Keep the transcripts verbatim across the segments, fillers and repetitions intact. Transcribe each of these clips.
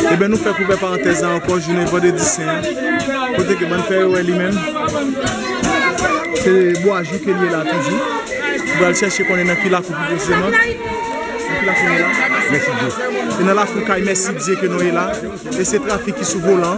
Ebyen, nou fèk ouvè parantèz la ankò, jounen vandredi sen an, kote ke bann frè yo wè li menm. Se bwa jou ke l ye la toujou. Nou pral chèche konnen nan ki lakou pi presizeman. Nan ki lakou nou ye la? Mèsidye. E nan lakou kay Mèsidye ke nou ye la. E se trafik ki sou volan.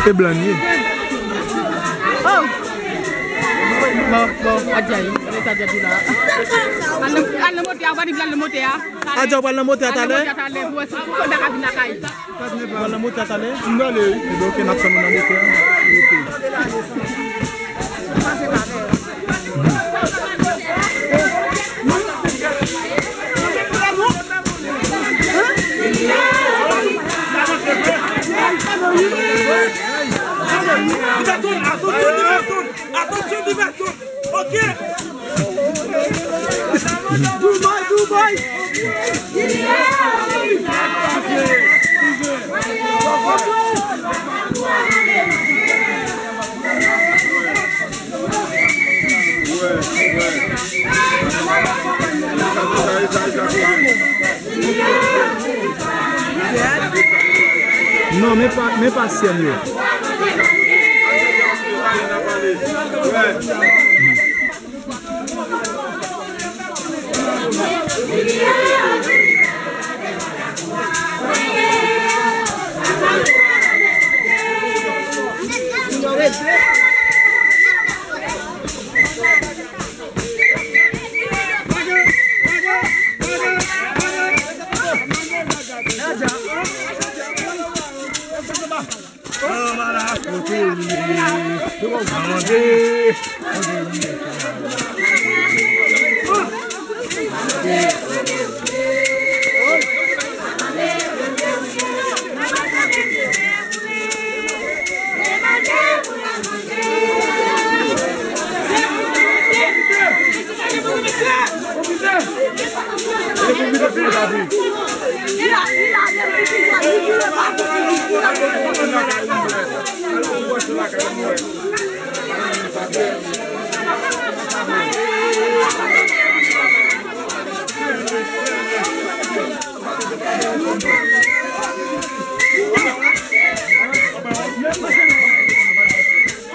E blan ye. Oh. Bon, bon, Adjay, leta djadou la. Al nan, al nan motè a, ou pa di al nan motè a. Adjay, ou pral nan motè a talè? Al nan motè a talè, pou wè si, pou sòlda ka vin lakay. Ou pral nan motè a talè? M prale, wi. Ebyen, oke, n ap tann ou nan motè a. Atansyon, atansyon, li va sot. Atansyon, li va sot. Ok. Dubai, Dubai. Non, men pa, men pa sèl yo.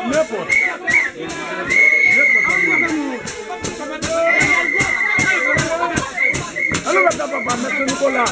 Nenpòt. Nenpòt. Alo, mèt la, papa, mèt Nikola.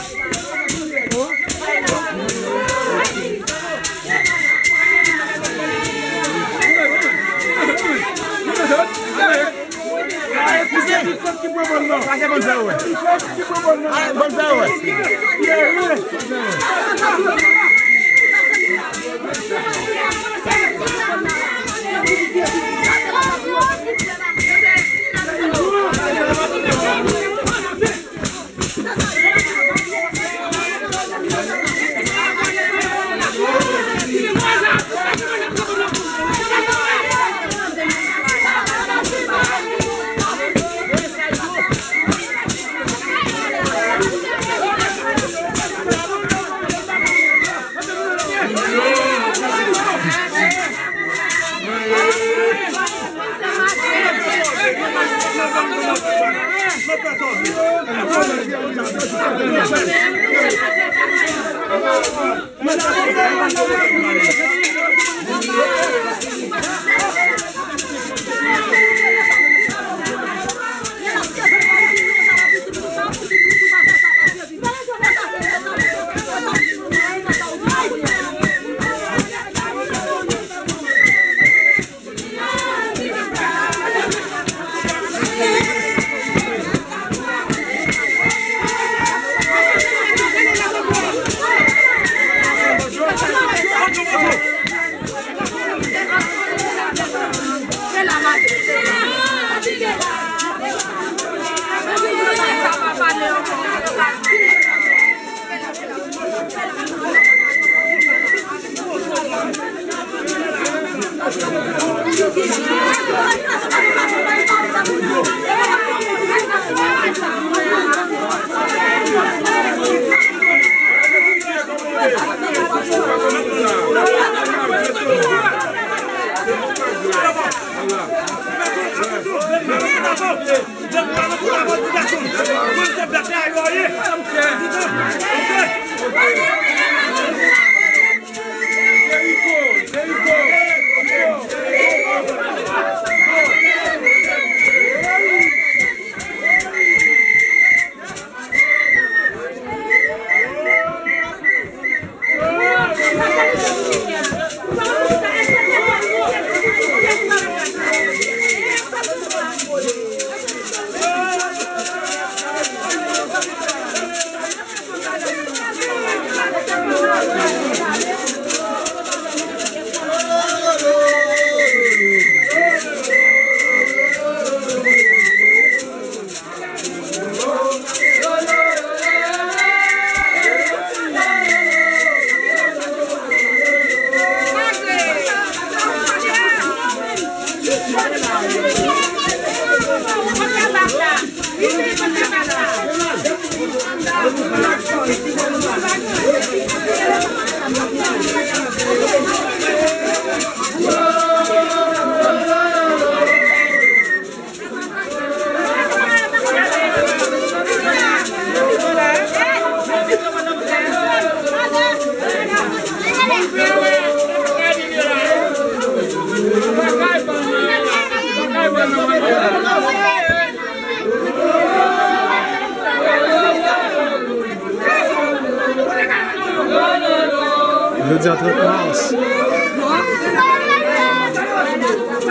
Jodi a trant mas.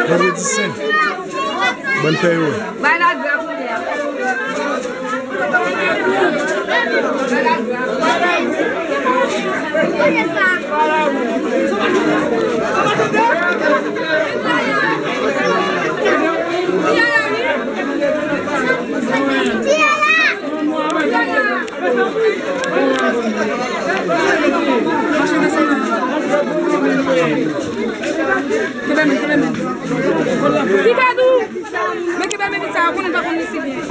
Vandredi sen. Bòn fè yo. Bay la gra pou tè a. Picadou! Men ki bèl memi sa, konnen pa konn li si byen.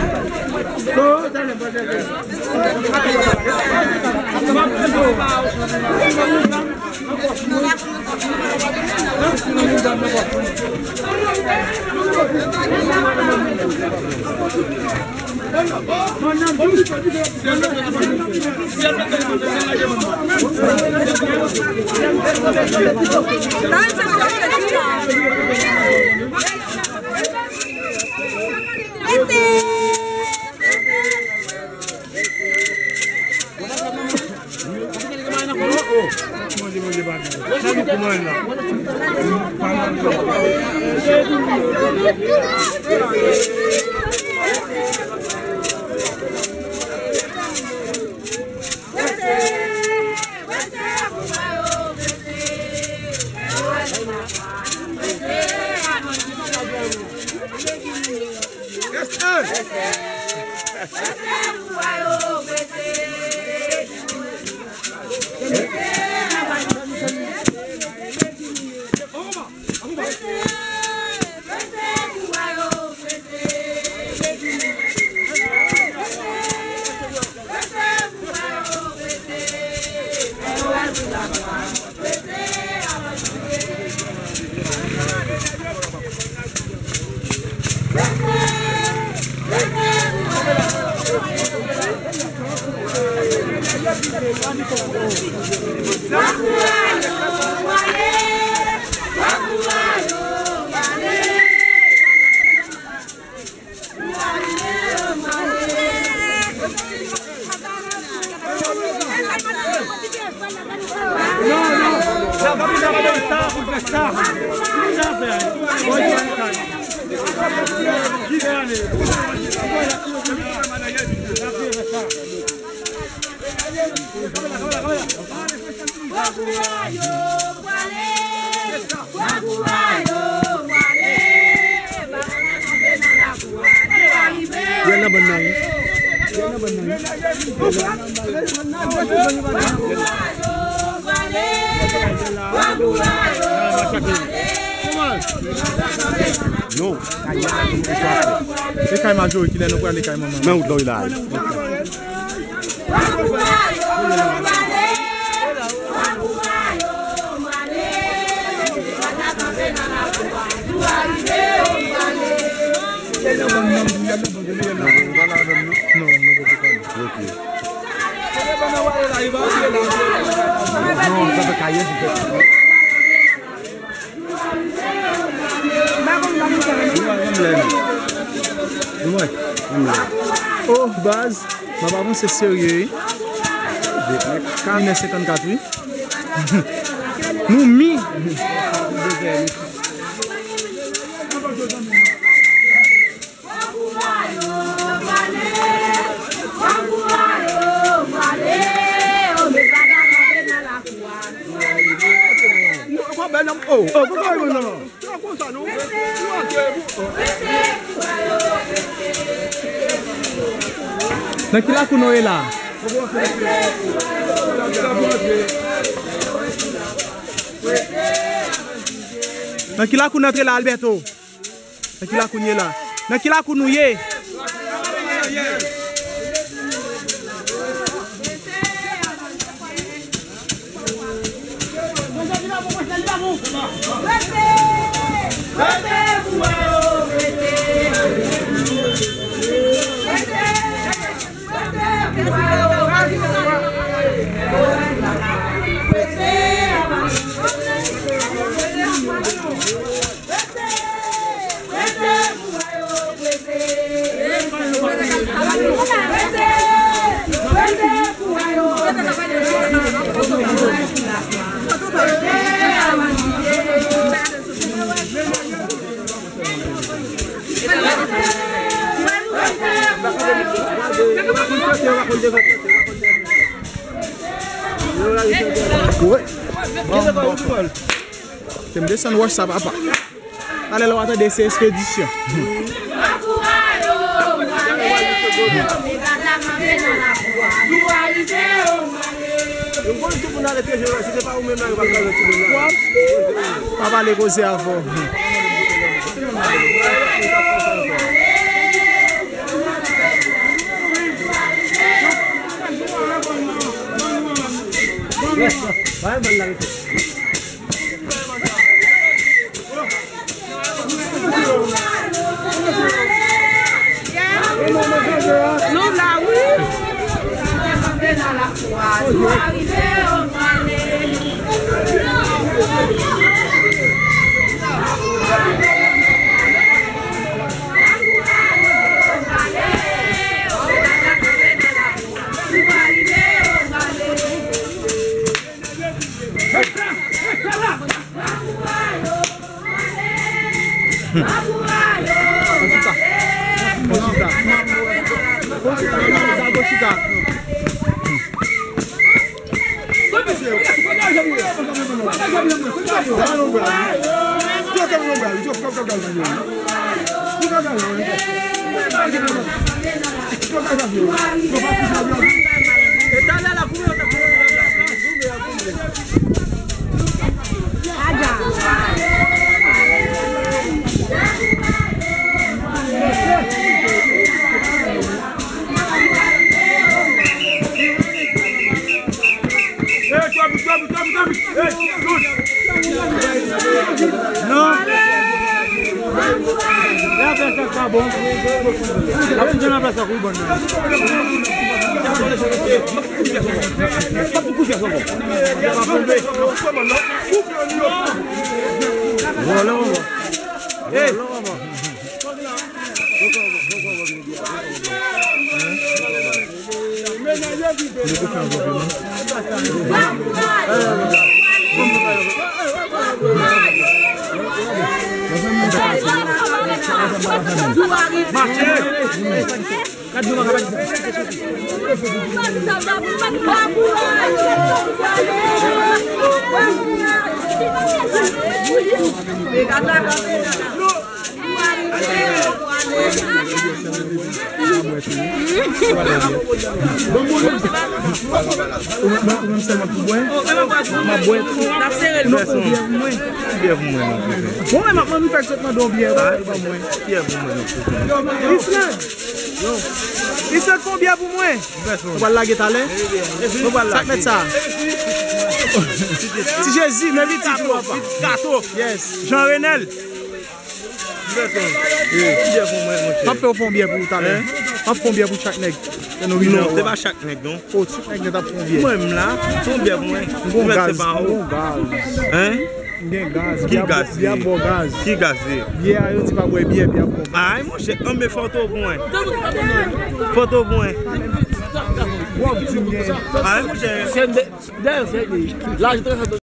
Yo nan bòn nan wi. Yo nan bòn nan wi. Non. E kay majori kilè nou prale kay manman? Men wout la wi la. Non, non, non, non, non. Ok. Non, sa fè kayè, se fè. Oh, baz, m ap avanse serye, wi. Inè senkannkat, wi. Nou mi. Nan ki lakou nou ye la? Nan ki lakou n antre la, Alberto? Nan ki lakou n ye la? Nan ki lakou nou ye? Wi. Bon, bon. Te m desann wòch sa, papa. Talè la w a tande se espedisyon. Pa pale koze avè w. Nou la, wi. Konchita. Konchita. Konchita. Konchita. Non. Lè a fè sa pa bon. Avan jan nan plas la kou bon nan. Vòlò. Hey. Ou menm, ou menm sèlman pou bwè? M ap bwè tou. Ou pran byè pou mwen? Ki byè pou mwen, non, frè? Bon, men m ap mande fèk sot mande yon byè. Ah, ban mwen. Byè pou mwen, non, frè. Island! Island, fè yon byè pou mwen. Ou pral lage talè? Ou pral lage. Sa k mèt sa? Ti Jezi, men pitit ou, papa. Yes. Jean Renel. Pèsonn. Fè yon byè pou mwen, monchè. M ap fè w fè yon byè pou ou talè. M ap fè yon byè pou chak nèg. Lè nou rive anwo a. Non, se pa chak nèg, non. O, chak nèg nèt ap fè yon byè. Mwen menm la, fè yon byè pou mwen. M gon gaz, m gon gaz. Hein? M gen gaz. Ki gaz li ye? Byè ap ba w gaz. Ki gaz li ye? Byè a, yo di pa bwè byè, byè ap ba w gaz. Ay, monchè, anben fè w tou pou mwen. Fè w tou pou mwen. W ap di m gen. Ay, monchè. Se de, de, se de. Laj trè